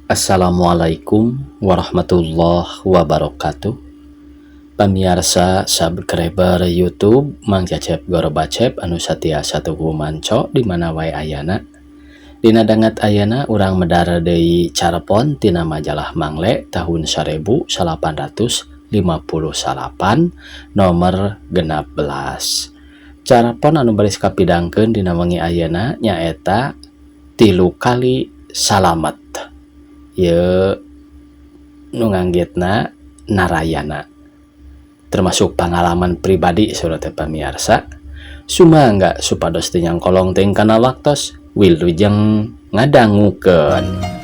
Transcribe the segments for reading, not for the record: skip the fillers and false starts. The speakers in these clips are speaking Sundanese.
Assalamualaikum warahmatullahi wabarakatuh. Pamiarsa subscriber YouTube Mang Cecep Gorobacep anu satia satuhu manco di mana wae ayana. Dina danget ayana urang medar deui carepon tina majalah Mangle tahun 1859 nomor 16. Carepon anu baris kapidangkeun dina wengi ayeuna nyaeta 3 kali salamet. Ye nu nganggitna Narayana, termasuk pengalaman pribadi saudara teh pamiarsa. Sumangga supados teu nyangkolong teuing kana waktos, wilujeng ngadangukeun.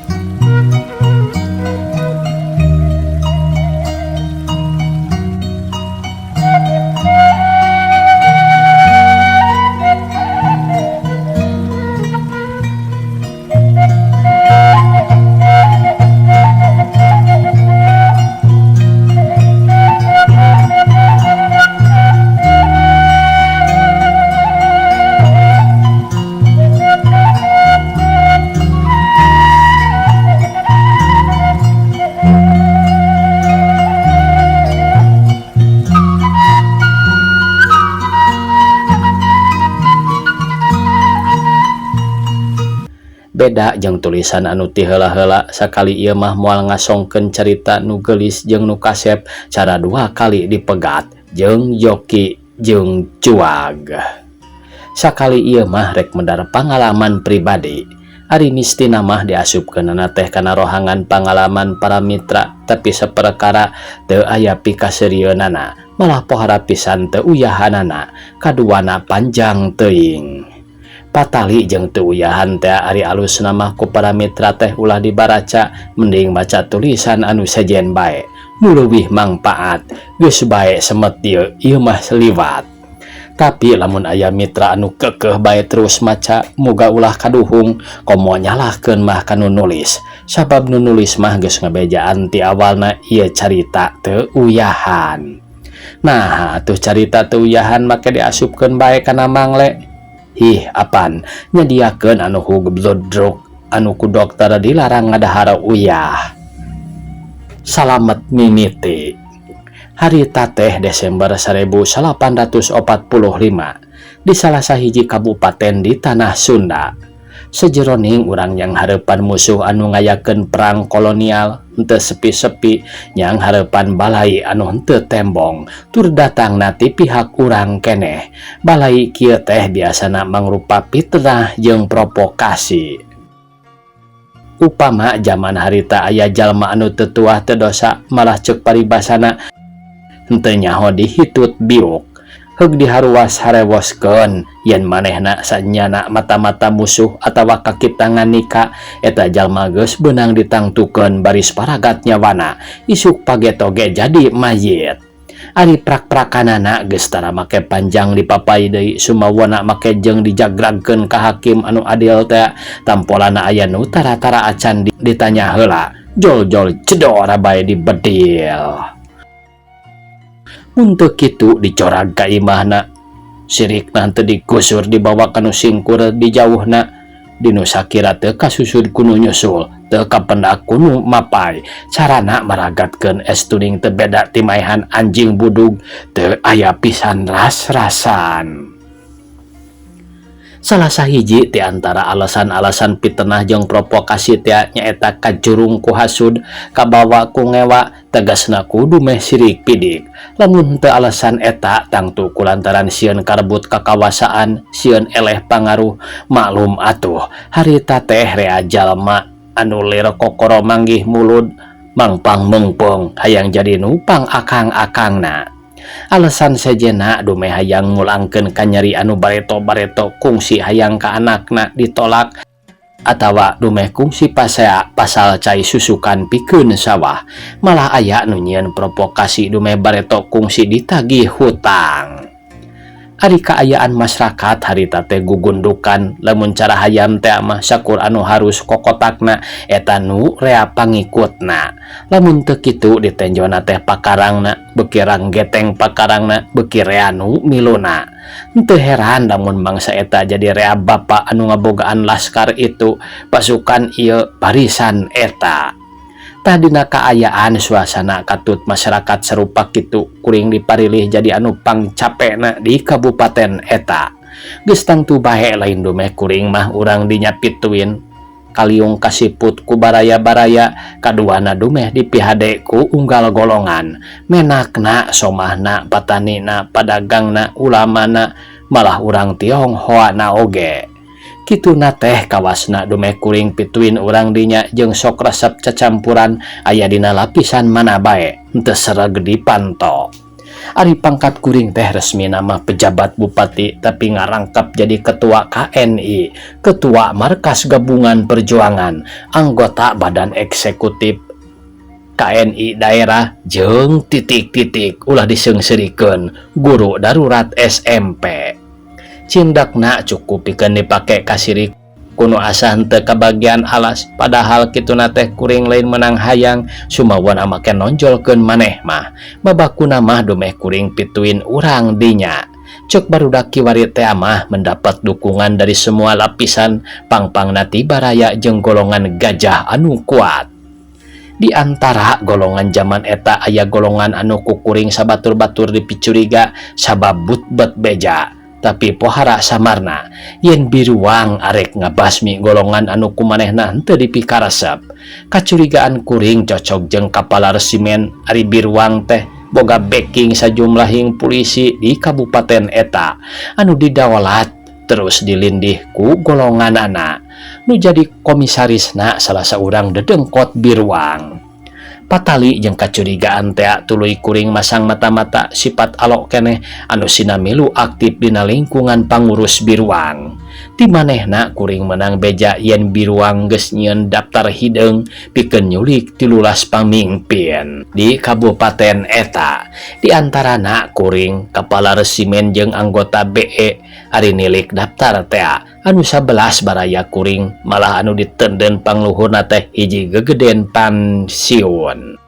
Beda jeung tulisan anu ti heula-heula, sakali ieu mah moal ngasongkeun carita nu geulis jeung nu kasep cara 2 kali dipegat jeung joki jeung cuag. Sakali ieu mah rek medar pangalaman pribadi. Ari mistina mah diasupkeunana teh kana rohangan pangalaman para mitra, tapi saperkara teu aya pikaseurieunana, malah pohara pisan teu uyahanana, kaduana panjang teuing. Patali jeung teu uyahan teh ari alusna mah ku para mitra teh ulah dibaraca, mending maca tulisan anu sejen bae, nu leuwih mangpaat. Geus bae semet ieu, ieu mah liwat. Tapi lamun aya mitra anu kekeh bae terus maca, muga ulah kaduhung, komo nyalahkeun mah kanu nulis. Sabab nu nulis mah geus ngabejaan ti awalna ieu carita teu uyahan. Nah, atuh carita teu uyahan make diasupkeun bae kana Mangle. Ih, apan nyediakeun anu hugblodruk anu ku dokter dilarang ngadahar uyah. Salamet mimiti. Harita teh Desember 1845 di salah sahiji kabupaten di tanah Sunda. Sejeroning urang yang hareupan musuh anu ngayakeun perang kolonial henteu sepi-sepi, yang hareupan balai anu henteu tembong tur datang nati pihak urang keneh. Balai kieu teh biasana mangrupa fitnah jeung provokasi. Upama zaman harita aya jalma anu teu tuah teu dosa, malah ceuk paribasana henteu nyaho dihitut biuk. Heug diharuas harewoskeun yen manehna sanyana mata-mata musuh atawa kaki tangan nika, eta jalma geus beunang ditangtukeun baris paragat nyawana, isuk pageto ge jadi mayit. Ari prak-prakanana geus tara make panjang dipapai deui, sumawana make jeung dijagragkeun ka hakim anu adil teh, tampolana aya nu tara-tara acan ditanya heula, jol-jol cedora bae dibedil. Untuk kitu dicorag ka imahna, sirikna teu digusur dibawa ka nu singkur dijauhna, dinu sakira teu kasusud kunu nyusul, teu kapendak kunu mapai. Carana maragatkeun es tuning teu beda ti maehan anjing budug, teu aya pisan ras-rasan. Salah sahiji ti antara alasan-alasan fitnah jeung provokasi teh nyaeta kajurung ku hasud, kabawa ku ngewa, tegasna kudu meh sirik pidik. Lamun teu alasan eta tangtu kulantaran sieun karebut kakawasaan, sieun eleh pangaruh. Maklum atuh, harita teh rea jalma anu lir kokoro manggih mulud, mangpang meungpeung hayang jadi nupang akang-akangna. Alasan sejena dumeh hayang ngulangkeun kanyeri anu bareto-bareto kungsi hayang ka anakna ditolak, atawa dumeh kungsi pasea pasal cai susukan pikeun sawah, malah aya nu nyieun provokasi dumeh bareto kungsi ditagih hutang. Ari kaayaan masyarakat harita teh gugundukan lamun cara hayam teh mah sakur anu harus kokotakna eta nu rea pangikutna. Lamun teu kitu ditenjona teh pakarangna, beuki ranggeteng pakarangna, beuki rea nu miluna. Henteu heran lamun bangsa eta jadi rea bapa anu ngabogaan laskar itu, pasukan ieu, barisan eta. Tah dina kaayaan suasana katut masyarakat sarupa kitu kuring diparilih jadi anu pangcapena di kabupaten eta. Geus tangtu bae lain dumeh kuring mah urang dinya pituin kaliung kasiput ku baraya-baraya kaduana dumeh dipihade ku unggal golongan menakna, somahna, patanina, padagangna, ulamana, malah urang Tionghoana oge. Kituna teh kawasna dumeh kuring pituin urang dinya jeung sok resep cacampuran aya dina lapisan mana bae henteu sereg dipanto. Ari pangkat kuring teh resmi nama pejabat bupati, tapi ngarangkap jadi ketua KNI, ketua Markas Gabungan Perjuangan, anggota Badan Eksekutif KNI daerah, jeung titik-titik ulah diseungseurikeun guru darurat SMP. Cindakna cukup pikeun dipake kasirik kuno asa henteu kabagian alas, padahal kituna teh kuring lain menang hayang sumawana make nonjolkeun maneh mah. Babakuna mah dumeh kuring pituin urang dinya. Cek barudak kiwari teh mah mendapat dukungan dari semua lapisan pangpangna ti baraya jeung golongan gajah anu kuat. Di antara golongan zaman eta aya golongan anu ku kuring sabatur-batur dipicuriga sabab butbet beja. Tapi pohara samarna yen biruang arek ngabasmi golongan anu kumanehna henteu dipikaresep. Kacurigaan kuring cocok jeung kapala resimen. Ari biruang teh boga backing sajumlahing polisi di kabupaten eta anu didawalat terus dilindih ku golonganana. Nu jadi komisarisna salah saurang dedengkot biruang. Patali jeung kacurigaan tea tuluy kuring masang mata-mata sifat alok keneh anu sina milu aktif dina lingkungan pangurus biruang. Ti manehna kuring menang beja yen biruang geus nyieun daftar hideung pikeun nyulik 13 pamingpin di kabupaten eta. Di antarana kuring, kepala resimen, jeung anggota BE. Ari nilik daftar tea anu 11 baraya kuring, malah anu ditenden pangluhurna teh hiji gegeden pansiun.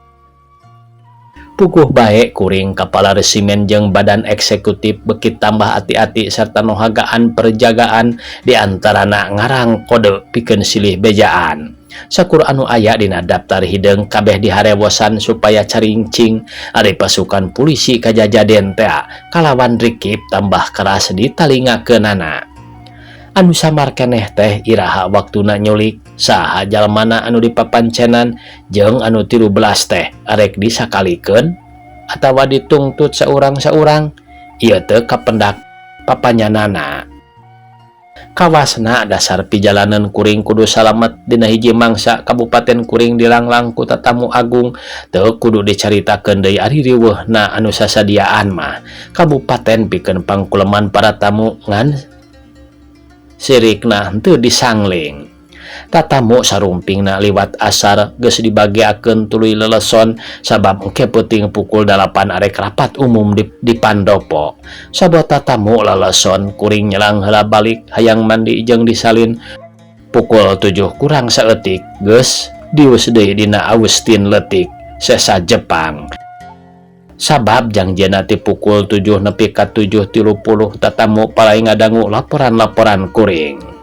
Puguh bae kuring, kepala resimen, jeung badan eksekutif beuki tambah hati-hati serta nohagaan perjagaan, diantarana ngarang kode pikeun silih bejaan. Sakur anu aya dina daftar hideung kabeh diharewosan supaya caringcing. Ari pasukan polisi kajajaden tea kalawan rikip tambah keras ditalingakeunana. Anu samar keneh teh iraha waktuna nyulik, saha jalmana anu dipapancenan, jeung anu 13 teh arek disakalikeun atawa ditungtut saurang-saurang, ieu teu kapendak papanyanana. Kawasna dasar pijalanan kuring kudu salamet. Dina hiji mangsa kabupaten kuring dilanglang ku tatamu agung. Teu kudu dicaritakeun deui ari riweuhna anu sasadiaan mah kabupaten pikeun pangkuleman para tamu, ngan sirikna henteu disangling. Tatamu sarumpingna liwat asar geus dibageakeun tuluy leleson sabab engke peuting pukul 8 arek rapat umum di Pandopo. Sabot tatamu leleson kuring nyelang heula balik hayang mandi jeung disalin. Pukul 7 kurang saeutik geus dius deui dina Austin leutik sesa Jepang. Sabab jangjieuna ti pukul 7 nepi ka 7.30 tatamu palai ngadangu laporan-laporan kuring.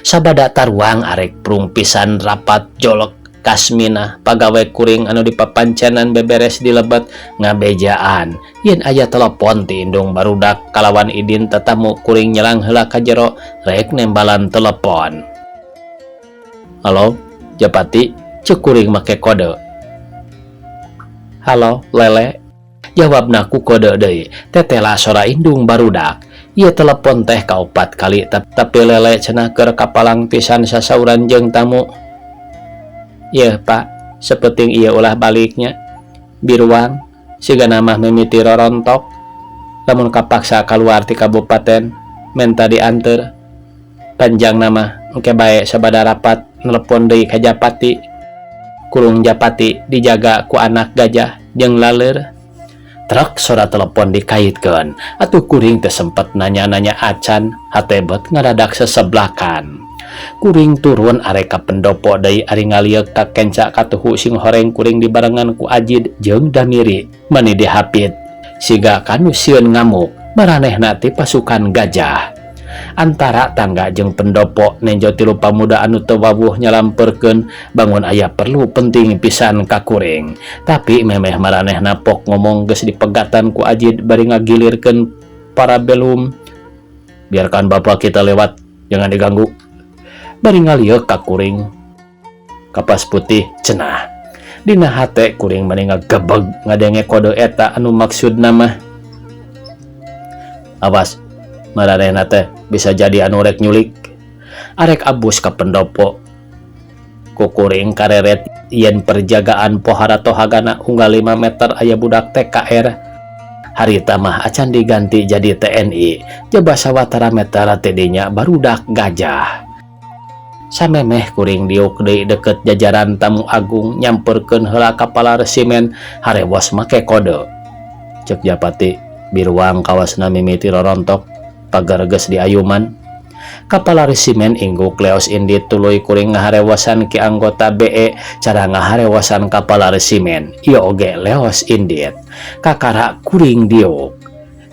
Sabada taruang arek prung pisan rapat jolok Kasmina pagawe kuring anu dipapancenan beberes di lebet ngabejaan yen aya telepon ti indung barudak. Kalawan idin tetamu kuring nyelang heula ka jero rek nembalan telepon. "Halo, Japati," cek kuring make kode. "Halo, Lele," jawabna ku kode deui. Tetela sora indung barudak. Ieu telepon teh kaopat kali, tapi Lele cenah keur kapalang pisan sasauran jeung tamu. "Yeuh, Pak, sapenting ieu ulah baliknya. Biruang sigana mah mimiti rorontok. Lamun kapaksa kaluar ti kabupaten menta dianteur. Panjang nama engke bae sabada rapat nelepon deui ka Japati. Kurung Japati dijaga ku anak gajah jeung laleur." Truk sora telepon dikaitkeun. Atuh kuring teu sempet nanya-nanya acan, hate bet ngadadak seseblakan. Kuring turun arek ka pendopo deui ari ngalieuk ka kenca katuhu sing horeng kuring dibarengan ku Ajid jeung Damiri meni dihapit. Siga kanu sieun ngamuk, maranehna ti pasukan gajah. Antara tangga jeung pendopo nenjo tilu pamuda anu teu wawuh nyalamperkeun bangun aya perlu penting pisan ka kuring. Tapi memeh maranehna pok ngomong geus dipegatan ku Ajid bari ngagilirkeun parabellum. Biarkan bapak kita lewat, jangan diganggu. Bari ngalieuk ka kuring. Kapas putih cenah. Dina hate kuring mani ngagebeg ngadenge kode eta anu maksudna mah. Awas, maranehna teh bisa jadi anu rek nyulik. Arek abus ka pendopo. Ku kuring kareret yen perjagaan pohara tohagana unggal 5 meter aya budak TKR. Harita mah acan diganti jadi TNI. Jaba sawatara meter teh dinya barudak gajah. Samemeh kuring diuk deui deket jajaran tamu agung nyamperkeun heula kapala resimen harewos make kode. Cek Japati biruang kawasna mimiti rorontok pagar geus diayuman. Kapala resimen ingguk leos indit tuluy kuring ngaharewosan ki anggota BE cara ngaharewosan kapala resimen ieu oge leos indit. Kakara kuring diuk.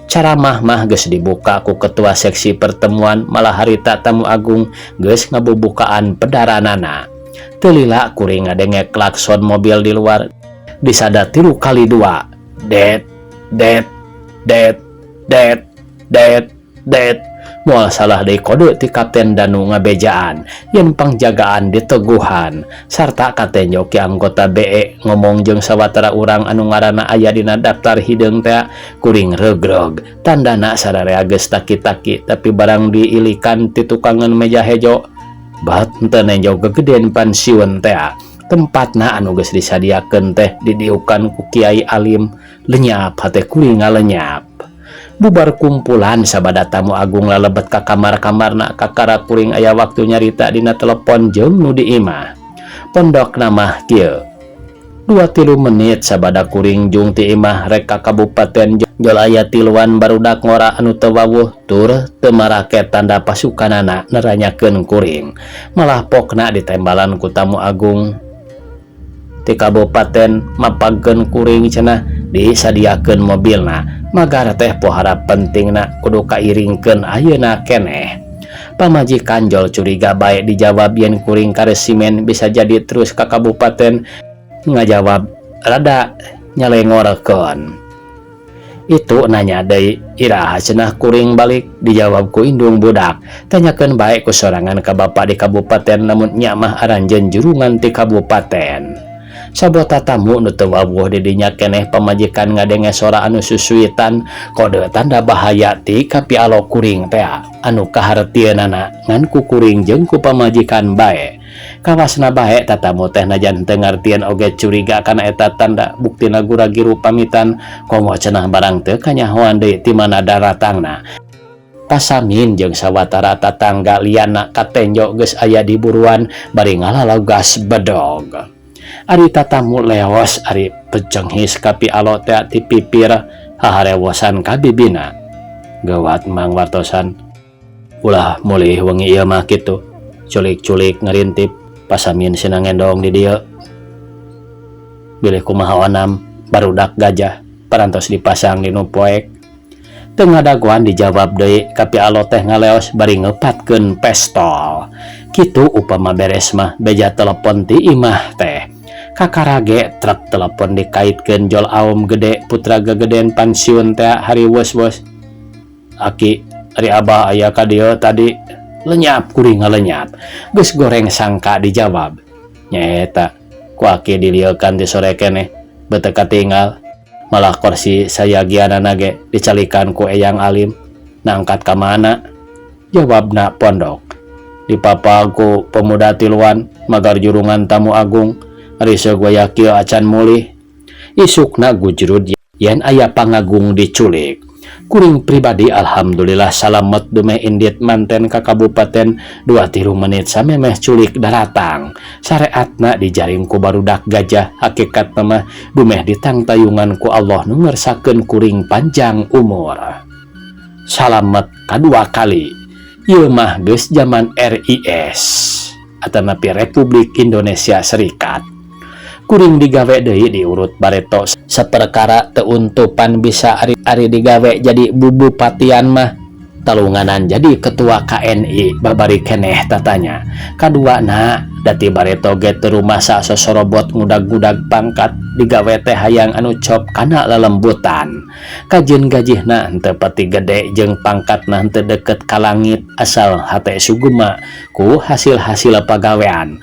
Caramah mah geus dibuka ku ketua seksi pertemuan malah harita tamu agung geus ngabubukaan pedaranana. Teu lila kuring ngadenge klakson mobil di luar disada 3 kali 2. Det det det det det det. Moal salah deui kode ti Kapten Danu ngabejaan yen pangjagaan diteguhan sarta katenjo ki anggota BE ngomong jeung sawatara urang anu ngaranna aya dina daftar hideung teh kuring regreg tandana sararea geus taki-taki tapi barang diilikan ti tukangan meja hejo bat henteu nenjo gegeden pansiun teh tempatna anu geus disadiakeun teh didiukan ku Kiai Alim lenyap hate kuring ngalenyap. Bubar kumpulan sabada tamu agung lalebet ka kamar-kamarna kakara kuring aya waktu nyarita dina telepon jeung nu di imah. Pondokna mah kieu. 2-3 menit sabada kuring jung ti imah rek ka kabupaten jol aya tiluan barudak ngora anu teu wawuh tur teu marake tanda pasukanana neranyakeun kuring. Malah pokna ditembalan ku tamu agung ti kabupaten mapagkeun kuring cenah disadiakeun mobilna. Magar teh pohara pentingna kudu kairingkeun ayeuna keneh. Pamajikan jol curiga bae dijawab yen kuring ka resimen bisa jadi terus ka kabupaten ngajawab rada nyalengorkeun. Itu nanya deui iraha cenah kuring balik dijawab ku indung budak. Tanyakeun bae ku sorangan ka bapa di kabupaten lamun nya mah aranjeun jurungan ti kabupaten. Sabota tamu nu teu wawuh di dinya keneh pamajikan ngadenge sora anu susuitan kode tanda bahaya ti kapialo kuring teh anu kahartieunana ngan ku kuring jeung ku pamajikan bae. Kawasna bae tatamu teh najan teu ngartieun oge curiga kana eta tanda buktina gura-giru pamitan komo cenah barang teu kanyahoan deui ti mana daratangna. Pasamin jeung sawatara tatangga liana katenjo geus aya di buruan bari ngalalogas bedog. Ari tatamu leos ari pecenghis kapi alo teh ti pipir haharewosan ka bibina. Gawat mang wartosan. Ulah mulih wengi ieu mah kitu. Culik-culik ngerintip pasamin sina ngendong di dieu. Bilih kumaha onam barudak gajah parantos dipasang di nu poek. Teu ngadagoan dijawab deui kapi alo teh ngaleos bari ngepatkeun pestol. Kitu upama beres mah beja telepon ti imah teh. Kakarage truk telepon dikaitkeun jol aom gede putra gegeden pansiun teh hari wos-wos. Aki ari abah aya ka dieu tadi lenyap kuring ngalenyap. Geus goreng sangka dijawab. Nyaeta ku aki dilieukan ti sore keneh beuteung katinggal. Malah kursi sayagianana ge dicalikan ku Eyang Alim. Nangkat ka mana? Jawabna pondok. Dipapal ku pemuda tiluan magar jurungan tamu agung. Riseug waya kieu acan mulih. Isukna gujrud yen aya pangagung diculik. Kuring pribadi alhamdulillah salamet dumeh indit manten ka kabupaten 2-3 menit samemeh culik daratang. Sareatna dijaring ku barudak gajah, hakikatna mah dumeh ditangtayungan ku Allah nu ngersakeun kuring panjang umur. Salamet kadua kali. Ieu mah geus jaman RIS atanapi Republik Indonesia Serikat. Kuring digawe deui diurut bareto saperkara teu untupan bisa ari digawe jadi bubupatian mah talunganan jadi ketua KNI babari keneh tatanya. Kaduana dati bareto ge teu rumasa sosorobot ngudag-ngudag pangkat digawe teh hayang anu cop kana lelembutan. Kajeun gajihna henteu pati gede jeung pangkatna henteu deket ka langit asal hate sugema ku hasil-hasil pagawean.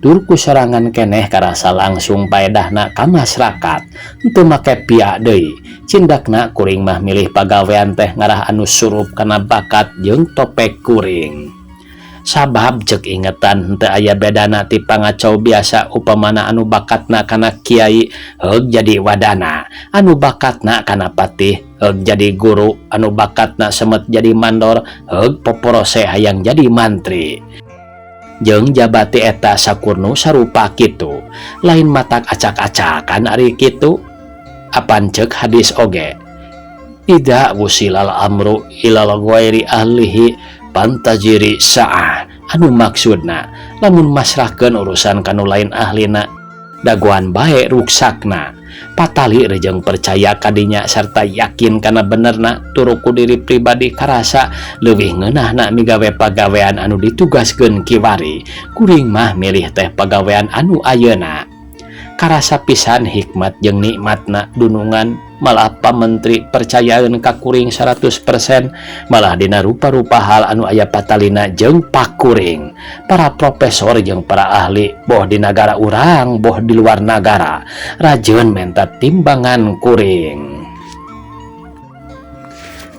Tur ku sorangan keneh karasa langsung paedahna ka masyarakat henteu make pia deui. Cindakna kuring mah milih pagawean teh ngarah anu surup kana bakat jeung topek kuring. Sabab cek ingetan henteu aya bedana ti pangacau biasa upamana anu bakatna kana kiai heug jadi wadana, anu bakatna kana patih heug jadi guru, anu bakatna semet jadi mandor heug poporose hayang jadi mantri. Jeung jabati eta sakurnu sarupa kitu, lain matak acak-acakan ari kitu. Apan cek hadis oge, Ida wusilal amru ilal ghairi ahlihi pantajiri sa'ah, anu maksudna lamun masrahkeun urusan kanu lain ahlina dagoan bae ruksakna. Patali rejeng percaya kadinya serta yakin kana benerna turu ku diri pribadi karasa leuwih ngeunahna migawe pagawean anu ditugaskeun kiwari. Kuring mah milih teh pagawean anu ayeuna. Karasa pisan hikmat jeung nikmatna dunungan, malah pamentri percayaeun ka kuring 100%, malah dina rupa-rupa hal anu aya patalina jeung pakuring. Para profesor jeung para ahli boh di nagara urang boh di luar nagara rajeun menta timbangan kuring.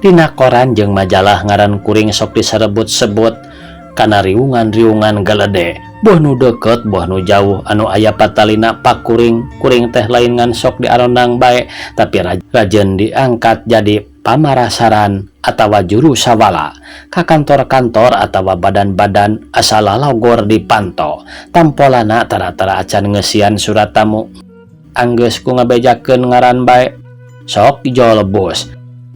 Dina koran jeung majalah ngaran kuring sok diserebut-sebut kana riungan-riungan galede, boh nu deket boh nu jauh anu aya patalina pakuring. Kuring teh lain ngan sok diarondang bae, tapi rajeun diangkat jadi pamarasaran atawa juru sawala ka kantor-kantor atawa badan-badan asal lalogor dipanto. Tampolana tara-tara acan ngeusian surat tamu, anggeus ku ngabejakeun ngaran bae sok jol bus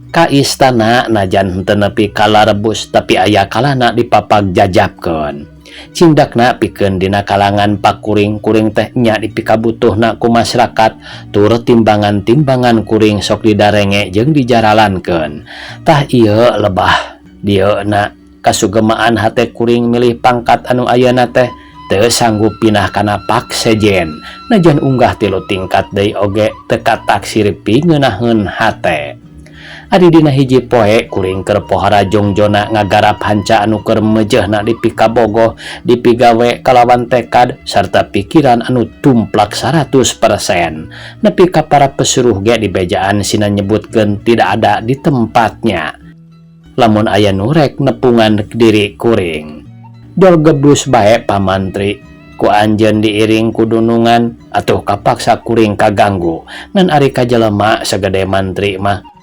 ka istana. Najan henteu nepi ka larebus, tapi aya kalana dipapag jajapkeun. Cindakna pikeun dina kalangan pakuring, kuring teh nya dipikabutuhna ku masyarakat, tur timbangan-timbangan kuring sok didarenge jeung dijaralankeun. Tah ieu lebah dieu na kasugemaan hate kuring milih pangkat anu ayeuna teh teu sanggup pinah kana pak sejen, najan unggah 3 tingkat deui oge teu kataksir pingeunaheun hate. Ari dina hiji poe kuring keur pohara jongjona ngagarap hanca anu keur mejehna dipikabogoh dipigawe kalawan tekad sarta pikiran anu tumplak 100%. Nepi ka para pesuruh ge dibejaan sina nyebutkeun tidak ada di tempatnya. Lamun aya nu rek nepungan diri kuring, jol geblus bae pamantri ku anjeun diiring ku dunungan atuh kapaksa kuring kaganggu. Ngan ari ka jelema sagede mantri mah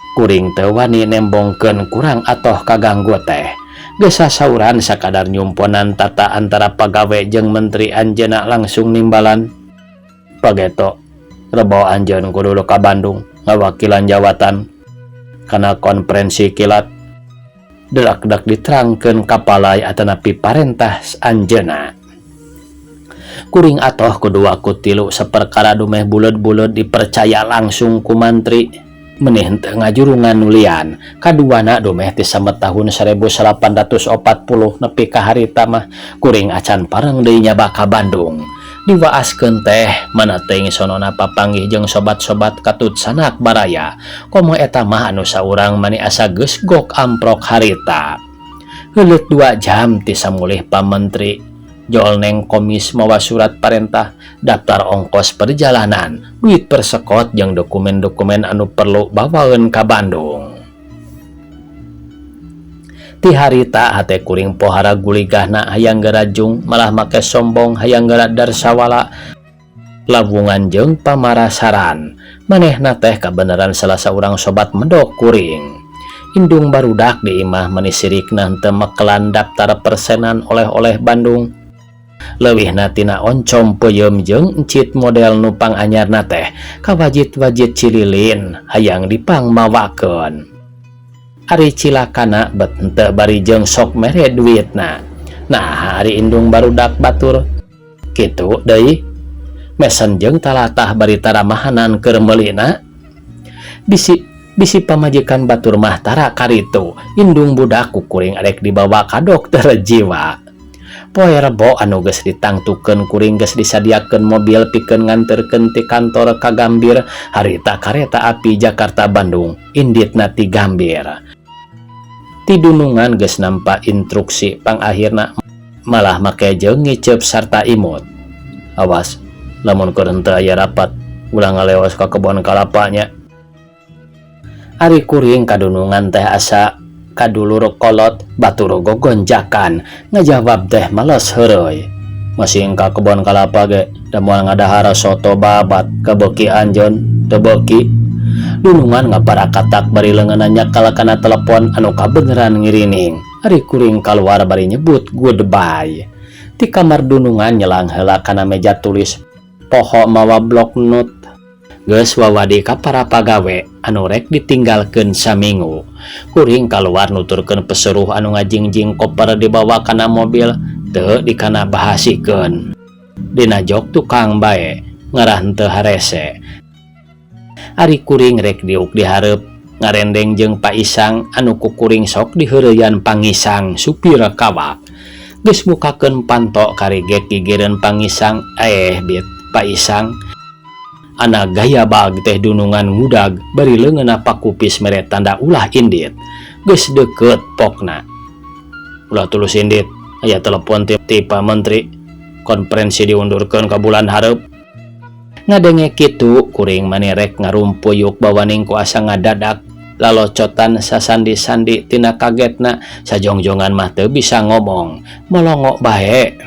kuring teu wani nembongkeun kurang atoh kaganggu teh. Geus sasauran sakadar nyumponan tata antara pagawe jeung menteri anjeunna langsung nimbalan. Pageto rebo anjeun kudu ka Bandung ngawakilan jawatan kana konferensi kilat. Delak-dak diterangkeun kapalai atanapi parentah anjeunna. Kuring atoh kedua ku tilu saperkara dumeh buleud-buleud dipercaya langsung ku mantri. Menih henteu ngajurungan nulian. Kaduana dumeh ti samet tahun 1840 nepi ka harita mah kuring acan pareng deui nyaba ka Bandung. Diwaaskeun teh mana teuing sonona papanggih jeung sobat-sobat katut sanak baraya. Komo eta mah anu saurang mani asa geus gok amprok harita. Heuleut 2 jam ti samulih pamentri. Jol neng komis mawa surat parentah, daftar ongkos perjalanan, duit persekot jeung dokumen-dokumen anu perlu bawaeun ka Bandung. Ti harita hate kuring pohara guligahna hayang garajung, malah make sombong hayang gara darsawala. Lawungan jeung pamarasaran. Manehna teh kabeneran salah saurang sobat medok kuring. Indung barudak di imah meni sirikna henteu mekelan daftar persenan oleh-oleh Bandung. Leuwihna tina oncom peuyeum jeung encit model nu panganyarna teh kawajit-wajit cililin hayang dipangmawakeun. Ari cilakana bet henteu bari jeung sok mere duitna. Nah, ari indung barudak batur kitu deui mesen jeung talatah bari taramahanan keur meulina. Bisi bisi pamajikan batur mah tara karitu, indung budak ku kuring arek dibawa ka dokter jiwa. Poe Rebo anu geus ditangtukeun kuring geus disadiakeun mobil pikeun nganterkeun ti kantor ka Gambir harita kareta api Jakarta Bandung inditna ti Gambir. Ti dunungan geus nampa intruksi pangakhirna malah make jeung ngiceup sarta imut. Awas, lamun keur henteu aya rapat ulah ngaleos ka kebon kalapa nya. Ari kuring kadunungan teh asa kadulur kolot batur gogonjakan ngajawab teh males heureuy. Masing ka kebon kalapa ge da moal ngadahar soto babat kabeuki anjeun teu beuki. Dunungan ngaparakatak bari leungeunna nyakal kana telepon anu kabeneran ngirining. Ari kuring kaluar bari nyebut goodbye. Ti kamar dunungan nyelang heula kana meja tulis poho mawa blok note. Geus wawadi ka para pagawe anu rek ditinggalkeun samingu. Kuring kaluar nuturkeun pesuruh anu ngajingjing koper dibawa kana mobil teu dikana bahasikeun. Dina jok tukang bae ngarah henteu harese. Ari kuring rek diuk dihareup ngarendeng jeung Pak Isang anu ku kuring sok diheureuyaan pangisang supir kawak. Geus mukakeun panto karigek gigireun Pangisang bit Pak Isang. Ana gaya bag teh dunungan ngudag bari leungeunna pakupis mere tanda ulah indit. Geus deukeut pokna. Ulah tulus indit, aya telepon ti Pak Menteri. Konferensi diundurkeun ka bulan hareup. Ngadenge kitu kuring manirek ngarumpuyuk bawaning ku asa ngadadak lalocotan sasandi-sandi tina kagetna sajongjongan mah teu bisa ngomong molongok bae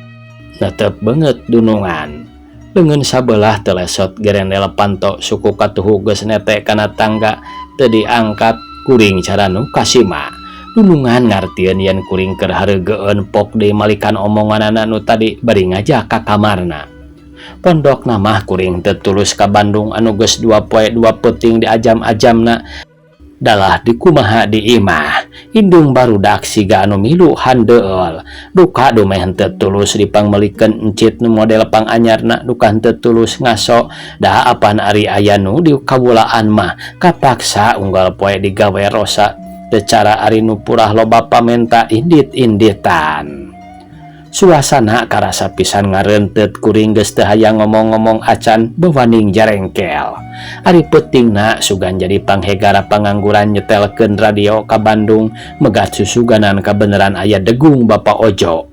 netep beungeut dunungan. Leungeun sabelah telesot gerendel panto suku katuhu geus nete kana tangga teu diangkat kuring cara nu kasima. Dunungan ngartieun yen kuring keur hareugeun pok deui malikan omonganana nu tadi bari ngajak ka kamarna. Pondokna mah kuring teu tulus ka Bandung anu geus 2 poe 2 peuting diajam-ajamna. Dalah dikumaha di imah indung barudak siga anu milu handeul. Duka dumeh henteu tulus dipangmelikeun encit nu model panganyarna duka henteu tulus ngaso da apan ari aya nu di kawulaan mah kapaksa unggal poe digawe rosa teu cara ari nu purah loba pamenta indit-inditan. Suasana karasa pisan ngarentet kuring geus teu hayang ngomong-ngomong acan bewaning jarengkel. Ari peutingna sugan jadi panghegara pangangguran nyetelkeun radio ka Bandung megat susuganan kabeneran aya degung Bapak Ojo.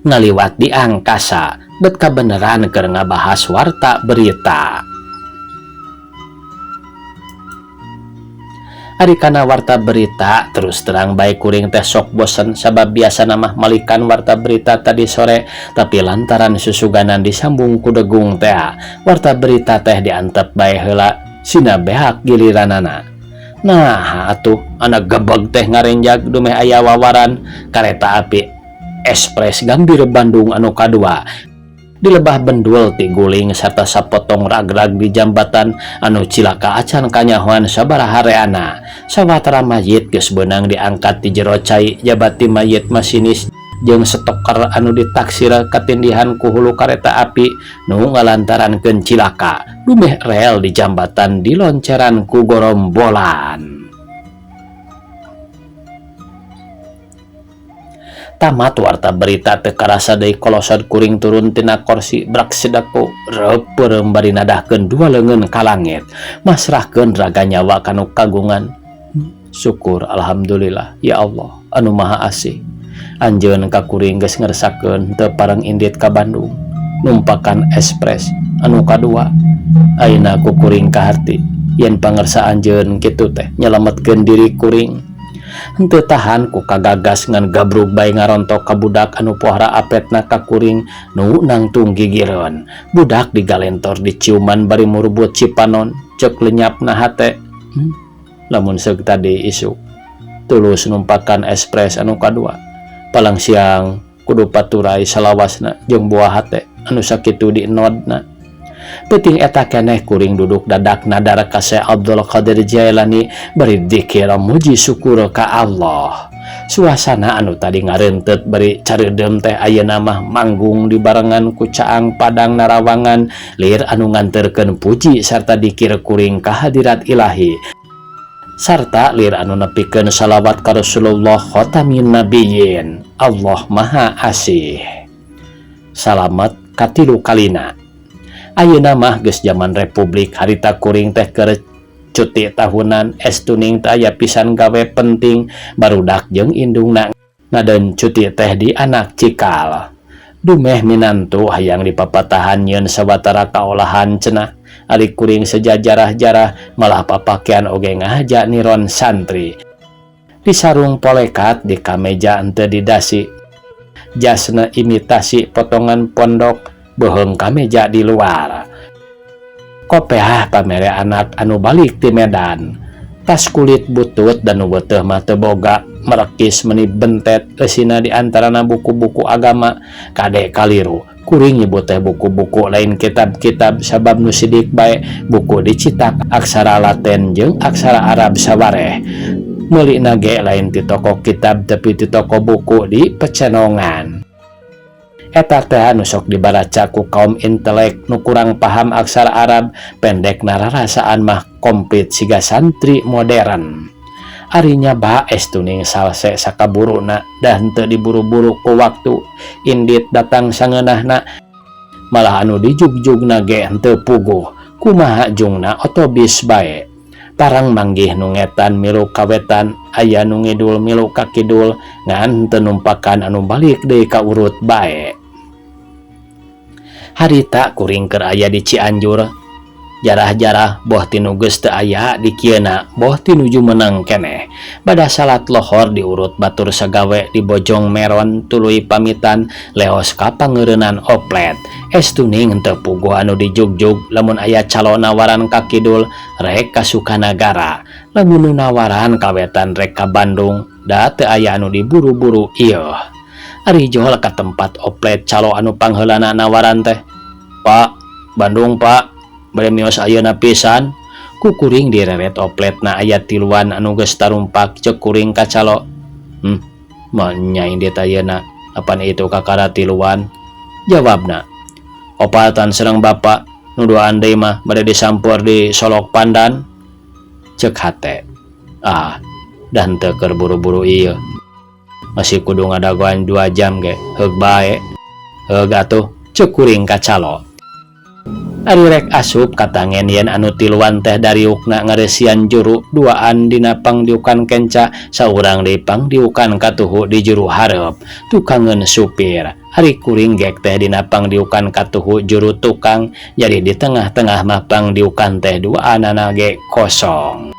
Ngaliwat di angkasa bet kabeneran keur ngabahas warta berita. Ari kana warta berita terus terang bae kuring teh sok bosen sabab biasana mah malikan warta berita tadi sore tapi lantaran susuganan disambung ku degung teh warta berita teh diantep bae heula sina behak giliranana. Nah atuh anak gebeg teh ngarenjag dumeh aya wawaran kareta api ekspres Gambir Bandung anu kadua di lebah bendul ti guling serta sapotong rag-rag di jambatan anu cilaka acan kanyahoan sabaraha reana. Sawatara mayit geus beunang diangkat ti jero cai jabati mayit masinis jeung stoker anu ditaksir katindihan ku hulu kareta api nu ngalantarankeun cilaka dumeh rel di jambatan dilonceran ku gorombolan. Tamat warta berita teu karasa deui kolosod kuring turun tina korsi brak sedaku reupeurem bari nadahkeun dua leungeun ka langit masrahkeun raga nyawa kanu kagungan. Syukur alhamdulillah ya Allah anu maha asih anjeun ka kuring geus ngersakeun teu pareng indit ka Bandung numpakan ekspres anu kadua. Ayeuna ku kuring kaharti yen pangersa anjeun kitu teh nyelametkeun diri kuring. Henteu tahan ku kagagas ngan gabrug bae ngarontok ka budak anu pohara apetna ka kuring nu nangtung gigireun. Budak digalentor diciuman bari murubut cipanon ceuk lenyapna hate. Lamun seug tadi isuk tulus numpakan espres anu kadua. Palang siang kudu paturai salawasna jeung buah hate anu sakitu dienodna. Peuting eta keneh kuring duduk dadak nadar ka Syekh Abdul Qadir Jailani bari dzikir muji syukur ka Allah. Suasana anu tadi ngarentet bari careudem teh ayeuna mah manggung dibarengan ku caang padang narawangan lir anu nganterkeun puji sarta dikir kuring ka hadirat ilahi sarta lir anu nepikeun salawat ka Rasulullah khatamin nabiyyin. Allah Maha Asih. Salamet katilu kalina. Ayeuna mah geus jaman republik harita kuring teh keur cuti tahunan estuning teh aya pisan gawe penting barudak jeung indungna ngadeun cuti teh di anak cikal. Dumeh minantu hayang dipapatahan nyeun sawatara kaolahan cenah. Ari kuring sejajarah-jarah malah papakean oge ngahaja niron santri. Di sarung polekat di kameja henteu didasi. Jasna imitasi potongan pondok beuheung kameja di luar. Kopeah pamere anak anu balik ti Medan. Tas kulit butut dan nu beuteuh mah teu boga merekis meni bentet eusina di antarana buku-buku agama kade kaliru. Kuring nyebut teh buku-buku lain kitab-kitab sabab nu sidik bae buku dicitak aksara Latin jeung aksara Arab sawareh. Meulina ge lain ti toko kitab tapi ti toko buku di Pecenongan. Eta teh anu sok dibaraca ku kaum intelek nu kurang paham aksara Arab, pendekna rarasaan mah komplit siga santri modern. Ari nyaba estuning salse sakaburuna da henteu diburu-buru ku waktu indit datang sangeunahna malah anu dijugjugna ge henteu puguh kumaha jungna otobis bae. Tarang manggih nu ngetan milu kawetan aya nu ngidul milu ka kidul ngan henteu numpakan anu balik deui ka urut bae. Harita kuring keur aya di Cianjur jarah-jarah boh tinu geus teu aya di kieuna boh ti nuju meunang keneh. Bada salat lohor diurut batur sagawe di Bojong Meron tuluy pamitan leos ka pangeureunan oplet. Estuning henteu puguh anu dijugjug lamun aya calo nawaran ka kidul rek ka Sukanagara lamun nu nawaran ka wetan rek ka Bandung da teu aya anu diburu-buru ieu. Ari jol ka tempat oplet calo anu pangheulana nawaran teh, Pak, Bandung Pak, bade mios ayeuna pisan. Ku kuring direret opletna aya tiluan anu geus tarumpak ceuk kuring ka calo. Mah nya indit ayeuna apan itu kakara tiluan? Jawabna, opatan sareng bapak nu duaan deui mah bade disampur di Solok Pandan. Ceuk hate, ah, dan teu keur buru-buru ieu. Masih kudu ngadagoan 2 jam ge, heug bae. Heug atuh, ceuk kuring ka calo. Ari rek asup katangen yen anu tiluan teh dariukna ngareusian juru duaan dina pangdiukan kenca saurang deui pangdiukan katuhu di juru hareup tukangeun supir. Ari kuring gek teh dina pangdiukan katuhu juru tukang jadi di tengah-tengah mah pangdiukan teh duaanana ge kosong.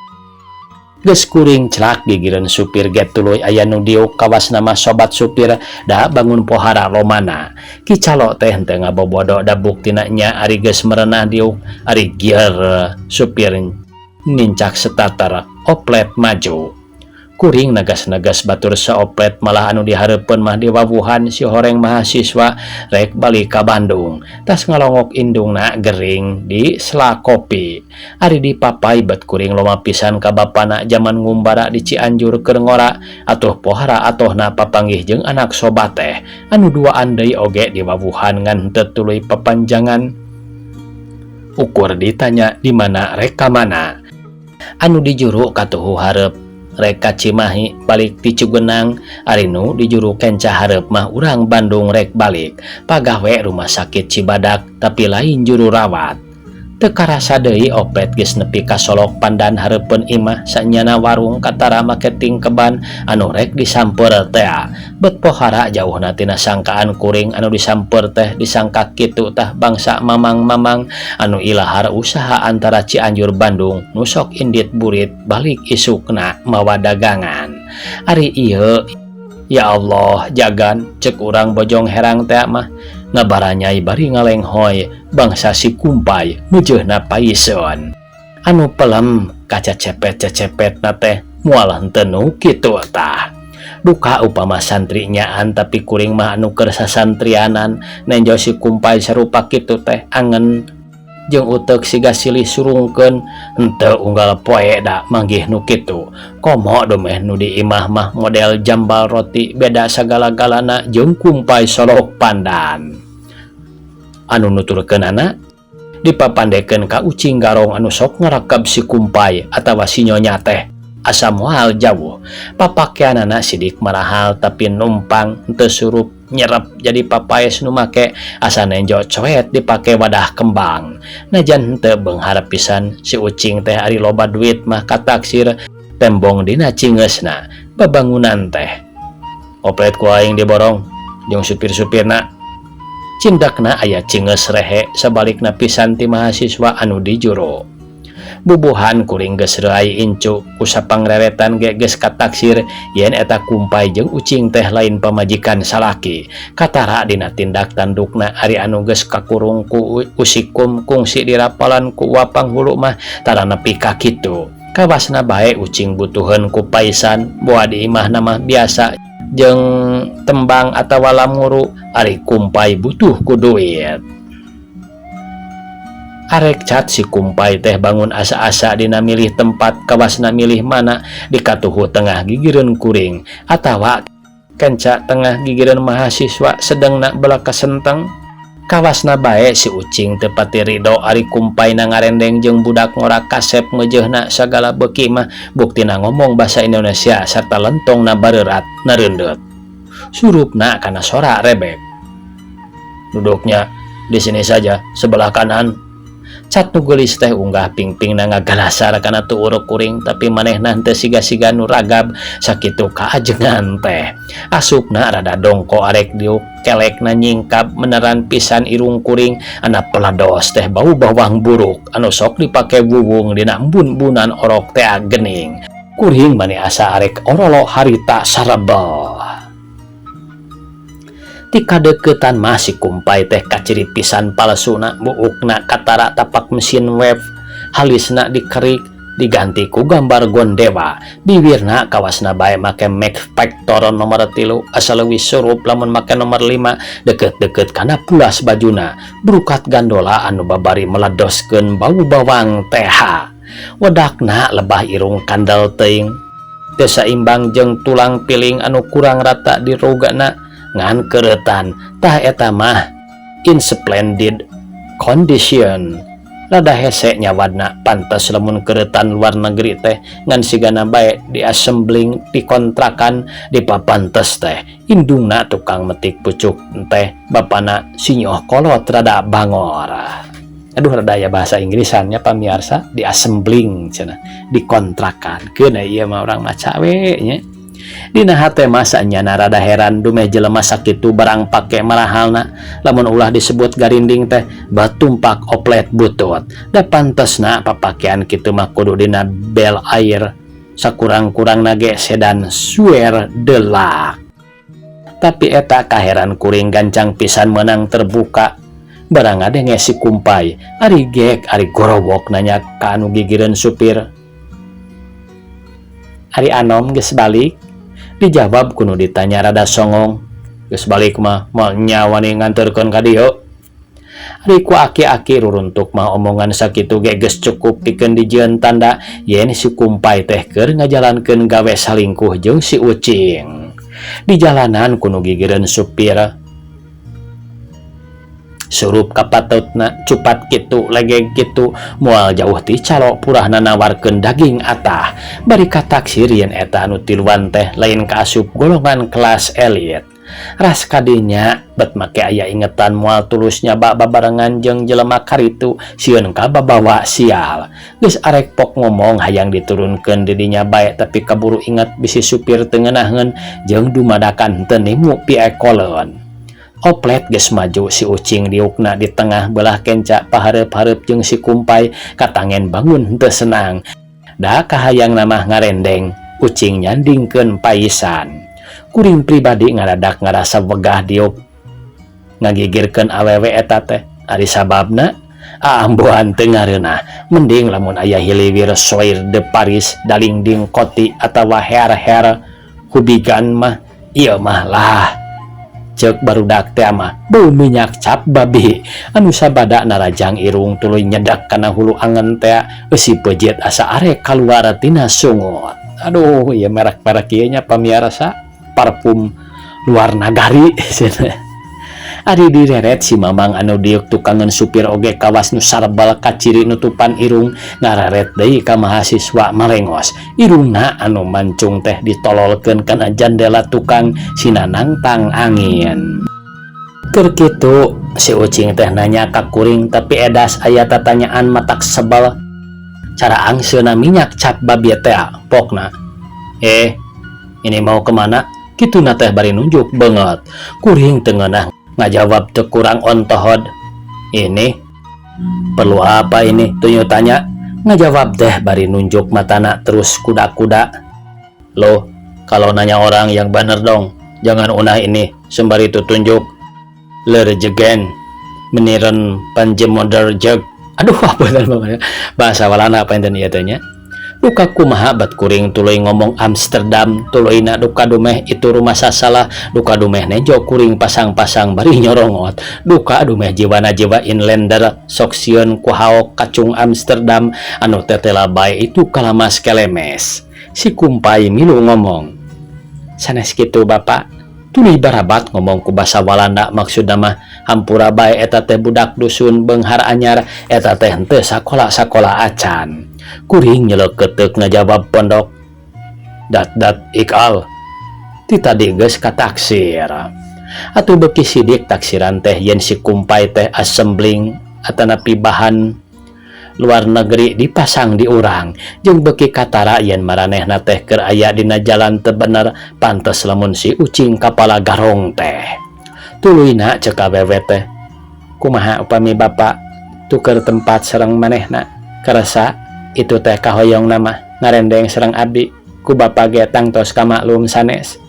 Geus kuring celak gigireun supir ge tuluy aya nu diuk kawasna mah sobat supir da bangun pohara lomana. Ki calo teh henteu ngabobodo da buktina nya ari geus merenah diuk ari gieur supir nincak starter oplet maju. Kuring negas-negas batur saoplet malah anu dihareupeun mah diwawuhan si horeng mahasiswa rek balik ka Bandung. Tas ngalongok indungna gering di sela kopi. Ari dipapai bet kuring loma pisan ka bapana jaman ngumbara di Cianjur keur ngora atuh pohara atohna papanggih jeung anak sobat teh anu duaan deui oge diwawuhan ngan henteu tuluy papanjangan. Ukur ditanya di mana rek ka mana. Anu dijuru katuhu hareup rek ka Cimahi balik ti Cugenang, ari nu dijuru kenca hareup mah urang Bandung rek balik pagawe rumah sakit Cibadak tapi lain juru rawat. Teu karasa deui oplet geus nepi ka Solok Pandan hareupeun imah sanyana warung katara make tingkeban anu rek disamper tea. Bet pohara jauhna tina sangkaan kuring anu disamper teh disangka kitu tah bangsa mamang-mamang anu ilahar usaha antara Cianjur Bandung nu sok indit burit balik isukna mawa dagangan. Ari ieu ya Allah jagan cek urang Bojong Herang teh mah ngabaranyai bari ngalenghoy bangsa si Kumpai meujeuhna paison anu pelem kaca cepet-cepet na teh moal henteu nu kitu tah. Duka upama santri nyaan tapi kuring mah anu keur sasantrianan nenjo si Kumpai sarupa kitu teh angen jeung uteuk siga silih surungkeun henteu unggal poe da manggih nu kitu. Komo dumeh nu di imah mah model jambal roti beda sagala-galana jeung Kumpai Solok Pandan. Anu nuturkeunana dipapandekeun ka Ucing Garong anu sok ngarakab si Kumpai atawa si Nyonya teh asa moal jauh. Papakeanana sidik marahal tapi numpang henteu surup nyerep jadi papaes nu make asa nenjo coet dipake wadah kembang. Najan henteu beunghar pisan si Ucing teh ari loba duit mah kataksir tembong dina cingeusna babangunan teh. Oplet ku aing diborong jeung supir-supirna. Cindakna aya cingeus rehe sabalikna pisan ti mahasiswa anu di juru. Bubuhan kuring geus reuay incu ku sapangreretan ge geus kataksir yen eta Kumpai jeung Ucing teh lain pamajikan salaki. Katara dina tindak tandukna ari anu geus kakurung ku usikum kungsi dirapalan ku wapang hulu mah tara nepi ka kitu. Kawasna bae Ucing butuheun ku paisan boa di imahna mah biasa jeung tembang atawa lamuru ari Kumpai butuh ku duit. Arek cat si Kumpai teh bangun asa-asa dina milih tempat kawasna milih mana dikatuhu tengah gigireun kuring atawa kenca tengah gigireun mahasiswa sedengna belah kasenteng. Kawasna bae si Ucing teu pati ridho ari Kumpai na ngarendeng jeung budak ngora kasep meujeuhna sagala beuki mah buktina ngomong basa Indonesia sarta lentongna bareurat nareundeut. Surupna kana sora rebek. Duduknya di sini saja sebelah kanan. Cat nu geulis teh unggah pingpingna ngagalasar kana tuuruk kuring tapi manehna henteu siga-siga nu ragab sakitu kaajengan teh. Asupna rada dongko arek diuk kelekna nyingkap meneran pisan irung kuring anak pelados teh bau bawang buruk anu sok dipake wuwung dina embun-embunan orok teh gening. Kuring mani asa arek orolo harita sarebel. Ti kadeukeutan mah si Kumpai teh kaciri pisan palsuna buukna katara tapak mesin wave halisna dikerik diganti ku gambar gondewa bibirna kawasna bae make Max Factor nomor 3 asa leuwih surup lamun make nomor 5 deket-deket kana pulas bajuna brukat gandola anu babari meledoskeun bau bawang teh wedakna lebah irung kandel teuing teu saimbang jeung tulang piling anu kurang rata dirogana ngan keretan tah eta mah in splendid condition rada hese nyawadna pantes lamun keretan luar negeri teh ngan sigana bae di assembling dikontrakan dipapantes teh indungna tukang metik pucuk teh bapana sinyoh kolot rada bangor. Aduh rada ya bahasa Inggrisannya pamiarsa di assembling cenah dikontrakan keun ieu mah urang maca we nya. Dina hate masa nyana rada heran dumeh jelema sakitu barang pake marahalna lamun ulah disebut garinding teh batumpak oplet butut da pantesna papakean kitu mah kudu dina Bel Air sakurang-kurangna ge sedan Suer Delak. Tapi eta kaheran kuring gancang pisan menang terbuka barang ngadenge si Kumpai ari gek ari gorowok nanya ka anu gigireun supir. Ari anom geus balik? Dijawab kuno ditanya rada songong. Geus balik mah moal nyawa nih nganterkeun ka dieu. Ari ku aki-aki ruruntuk mah omongan sakitu ge geus cukup pikeun dijieun tanda yen si Kumpai teh keur ngajalankeun gawe salingkuh jeung si Ucing. Di jalanan kuno gigireun supir surup kapatutna cupat kitu legeg kitu moal jauh ti calo purahna nawarkeun daging atah bari kataksir yen eta anu tiluan teh lain kaasup golongan kelas elit. Ras kadinya bet make aya ingetan moal tulus nyaba babarengan jeung jelema karitu sieun ka babawa sial. Geus arek pok ngomong hayang diturunkeun di dinya bae tapi kaburu inget bisi supir teu ngeunaheun jeung dumadakan teu nimu piekoleun. Oplet geus maju si Ucing diukna di tengah belah kenca pahareup-hareup jeung si Kumpai katangen bangun henteu senang. Da kahayang mah ngarendeng. Ucing nyandingkeun paisan. Kuring pribadi ngadadak ngarasa wegah diuk ngagigirkeun awewe eta teh. Ari sababna aambuhan teu ngareunah. Mending lamun aya hiliwir Soir de Paris dalingding koti atawa her-her hubigan mah ieu mah lah. Ceuk barudak teh mah bau minyak cap babi anu sabada narajang irung tuluy nyedak kana hulu angen teh eusi peujeut asa arek kaluar tina sungut. Aduh, ieu merek-merek ieu nya pamiarsa parfum luar nagari cenah. Ari direret si Mamang anu diuk tukangan supir oge kawas nu sarbal kaciri nutupan irung ngararet deui ka mahasiswa malengos. Irungna anu mancung teh ditololkeun kana jandela tukang sinanangtang angin. Keur kitu si Ucing teh nanya ka kuring tapi edas aya tatanyaan matak sebel. Cara angseuna minyak cap babi teh pokna. Ini mau kemana? Kituna teh bari nunjuk banget. Kuring teu ngeunah ngajawab teu kurang ontohod. Ini perlu apa ini? Tunyu tanya. Ngajawab teh bari nunjuk matana terus kuda-kuda. Loh, kalau nanya orang yang bener dong. Jangan unah ini sembari itu tunjuk. Lerjegen meniren panjemoder jeg. Aduh, apa bahasa Walanda apa enten ieu teh nya? Duka kumaha bat kuring tuluy ngomong Amsterdam tuluyna duka dumeh itu rumah sasalah duka dumeh nejo kuring pasang-pasang bari nyorongot duka dumeh jiwana jiwa inlander sok sieun ku haok kacung Amsterdam anu tetela bae itu kalamas kelemes. Si kumpai milu ngomong sanes kitu bapak tuluy barabat ngomong ku basa Walanda maksudna mah hampura bae eta teh budak dusun beunghar anyar eta teh henteu sakola-sakola acan. Kuring nyeleketeuk ngajawab pondok dat dat ikal ti tadi geus kataksir. Atuh beuki sidik taksiran teh yen si kumpai teh assembling atanapi bahan luar negeri dipasang di urang jeung beuki katara yen maranehna teh keur aya dina jalan teu bener pantes lamun si Ucing kapala garong teh. Tuluyna ceuk awewe teh kumaha upami bapak tuker tempat sareng manehna karasa itu teh kahoyong nama ngarendeng sareng abdi ku bapa ge tangtos kamaklum sanes.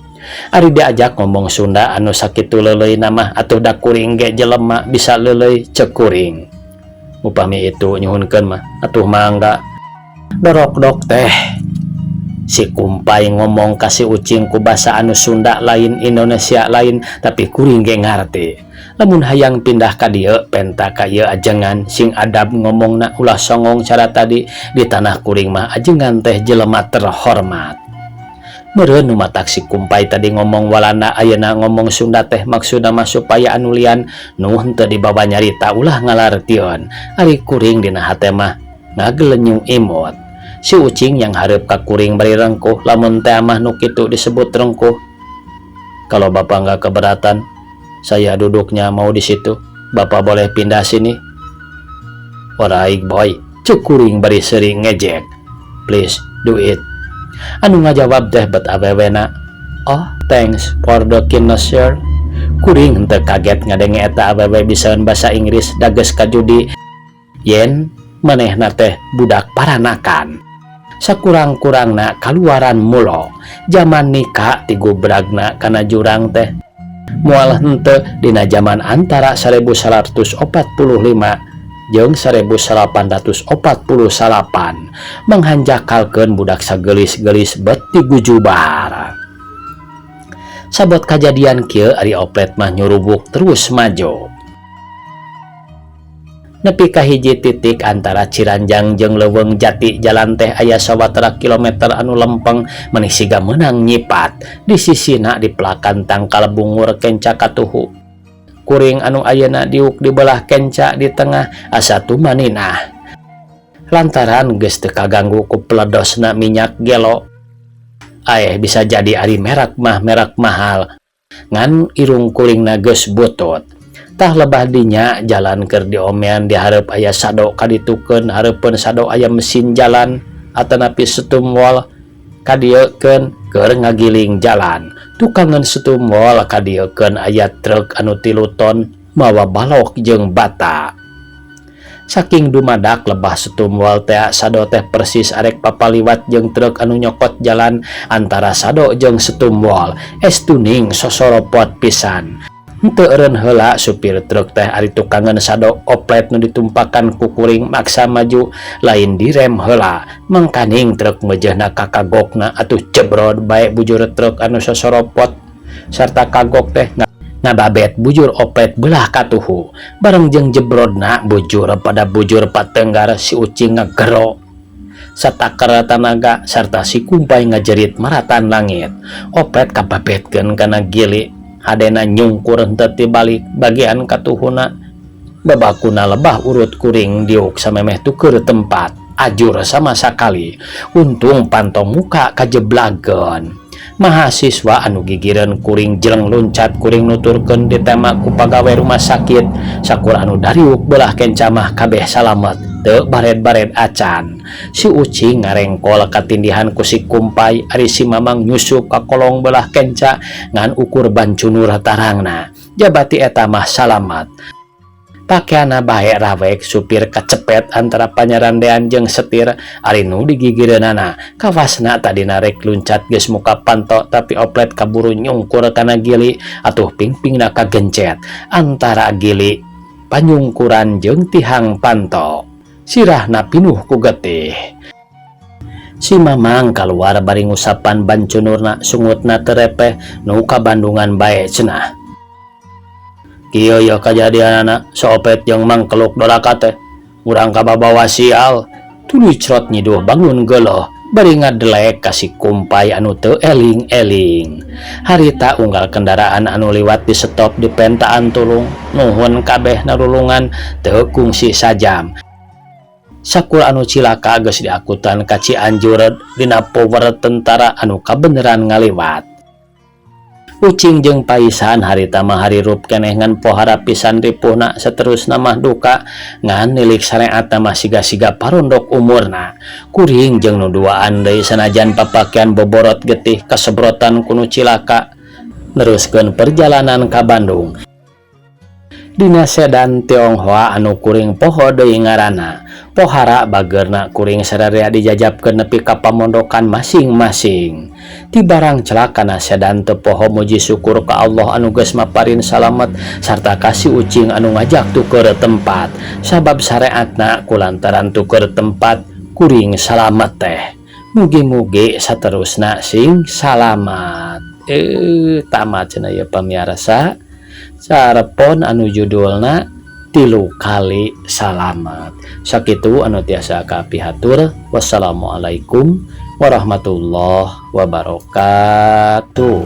Ari diajak ngomong Sunda anu sakitu leuleuy mah atuh da kuring ge jelema bisa leuleuy ceuk kuring. Upami itu nyuhunkeun mah atuh mangga. Dorok-dok teh si kumpai ngomong ka si Ucing ku basa anu Sunda lain Indonesia lain tapi kuring ge ngarti. Lamun hayang pindah ka dieu penta ka ieu ajengan sing adab ngomongna ulah songong cara tadi di tanah kuring mah ajengan teh jelema terhormat. Meureun nu matak si kumpai tadi ngomong Walanda ayeuna ngomong Sunda teh maksudna mah supaya anu lian nu henteu dibawa nyarita ulah ngalartieun. Ari kuring dina hate mah ngagelenyung imut. Si Ucing yang hareup ka kuring bari rengkuh lamun teh mah nu kitu disebut rengkuh. Kalau bapak nggak keberatan, saya duduknya mau di situ. Bapak boleh pindah sini. Alright boy, ceuk kuring bari seuri ngejek. Please do it. Anu ngajawab teh bet awewena. Oh, thanks for the kindness sir. Kuring henteu kaget ngadenge eta awewe bisaeun basa Inggris dages kajudi. Yen manehna teh budak paranakan. Sakurang-kurangna kaluaran mulo. Jaman nikah tigubragna kana jurang teh. Moal henteu dina jaman antara 1145 jeung 1849 manghanjakalkeun budak sagelis-gelis bet digujubar. Sabot kajadian kieu ari oplet mah nyurubuk terus maju. Nepi ka hiji titik antara Ciranjang jeung Leuweung Jati jalan teh aya sawatara kilometer anu lempeng meuni siga meunang nyipat. Di sisina dipelakan tangkal bungur kenca katuhu. Kuring anu ayeuna diuk di belah kenca di tengah asa tumaninah. Lantaran geus teu kaganggu ku peledosna minyak gelo. Aeh bisa jadi ari merek mah merek mahal. Ngan irung kuringna geus butut. Tah lebah dinya jalan keur diomean di hareup aya sado kaditukeun hareupeun sado aya mesin jalan atanapi setumwol kadieukeun keur ngagiling jalan. Tukangan setumwol kadieukeun aya truk anu 3 ton mawa balok jeung bata. Saking dumadak lebah setumwal tea sado teh persis arek papaliwat jeung truk anu nyokot jalan antara sado jeung setumwal. Estuning sosoropot pisan. Henteu eureun heula supir truk teh ari tukangeun sado oplet nu ditumpakan ku kuring maksa maju lain direm heula. Mangkaning truk meujeuhna ka kagokna atuh jebrod bae bujur truk anu sosoropot sarta kagok teh ngababet bujur oplet belah katuhu. Bareng jeung jebrodna bujur pada bujur patenggar si ucing ngagero satakar tanaga sarta si kumpai ngajerit maratan langit. Oplet kababetkeun kana gili hadena nyungkur henteu tibalik bagian katuhuna babakuna lebah urut kuring diuk samemeh tuker tempat ajur sama sakali. Untung panto muka kajeblageun. Mahasiswa anu gigireun kuring jeleng luncat kuring nuturkeun ditema ku pagawe rumah sakit. Sakur anu dariuk belah kenca mah kabeh salamet teu bared-bared acan. Si ucing ngarengkol katindihan ku si kumpai ari si mamang nyusup ka kolong belah kenca ngan ukur bancunur tarangna. Jabati eta mah salamet. Pakeanna bae rawek supir kacepet antara panyarandean jeung setir ari nu digigireunana. Kawasna tadina rek luncat geus muka panto tapi oplet kaburu nyungkur kana gili atuh pingpingna kagencet antara gili panyungkuran jeung tihang panto. Sirahna pinuh ku getih. Si mamang kaluar bari ngusapan bancunurna sungutna teu repeh nu ka Bandungan bae cenah. Kieu yeuh kajadianana soopet jeung mangkeluk doraka teh. Urang kababawa sial. Tuluy crot nyiduh bangun geuleuh bari ngadelek ka si kumpai anu teu eling-eling. Harita unggal kendaraan anu liwat di stop di pentaan tulung nuhun kabeh narulungan teu kungsi sajam. Sakur anu cilaka geus diakutan ka Cianjur dina power tentara anu kabeneran ngaliwat. Ucing jeung Paisan harita mah harirup keneh ngan pohara pisan ripuhna saterusna mah duka ngan nilik sareatna mah siga-siga parondok umurna. Kuring jeung nu duaan deui sanajan papakean boborot getih kasebrotan ku nu cilaka neruskeun perjalanan ka Bandung. Dina sedan Tionghoa anu kuring poho deui ngaranna. Pohara bageurna kuring sararea dijajabkeun nepi ka pamondokan masing-masing. Ti barang celakana sedan teu poho muji syukur ka Allah anu geus maparin salamet sarta ka si ucing anu ngajak tuker tempat. Sabab sareatna kulantaran tuker tempat kuring salamet teh. Mugi-mugi saterusna sing salamat. Tamat cenah ieu pamiarsa. Carepon anu judulna tilu kali salamat. Sakitu anu tiasa kapihatur. Wassalamualaikum warahmatullahi wabarakatuh.